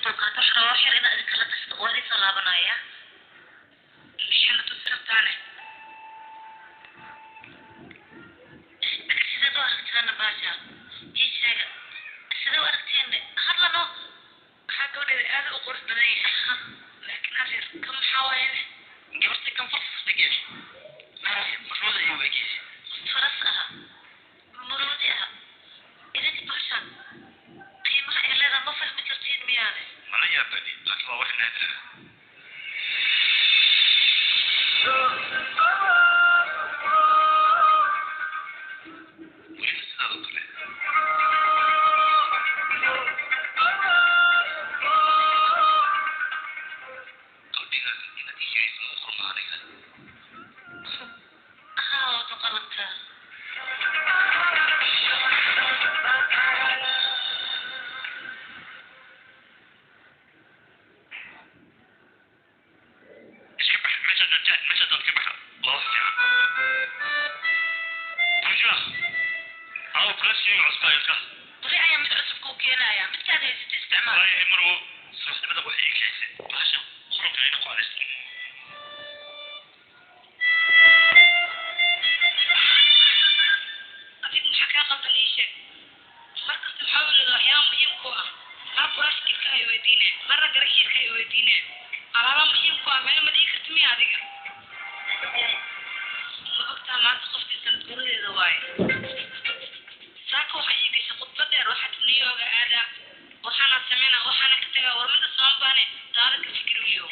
Dulqaata, waxaan rabaa wax yar inaad idinkala tashto. Waa idin soo laabanaya. Maxayna tusi rabtaane? Sideed u aragtaana baasha? Ii sheega, sidee u aragteen? Hadlano. Waxaa gabadheeda aad u qurux badan yahay, laakiin adeer, kan maxaa waayane? Gabarta kan fartas dhigay marwada iyo wegiis. Faras aha, maroodi aha. Idinka baashaan qiimaha ay leedahay ma fahmi kartiin miyaane? Mana yaabani, laakiin waa wax naadir ah. Weliba sidaadoo kale. Qalbigaaga inaad ii helayso ma u qorma aniga. Haa, waad u qalantaa. Iska bax meesha doontaan, meesha doon ka baxa, waa wax fiican. Buja aw kulaskeyga cusbaa ilka. Beri ayaa mid cusub kuu keenaya, midkaad haysata isticmaal. Waayahay marwo, subaxnimada waxay ii kicisay bahashan qurunka inaan ku cadaysto. Adiga maxaa kaa qaldan? Ii sheeg. Mar kasta maxaa u leedahay waxyaaba muhiim ku ah? Mar buraashkilka ay weydiine, marna garashiirka ay weydiine. Alaaba muhiim ku ah meel ma dhigi karti miya? Adiga ma ogtaa maanta qofkii sanad guradeeda waaye? Saaka waxaa ii gashay khudbad dheer. Waxaad niyooga aadaa, waxaana sameynaa, waxaana ka tagaa. War mida sooma baane, taada ka fikir wiyo.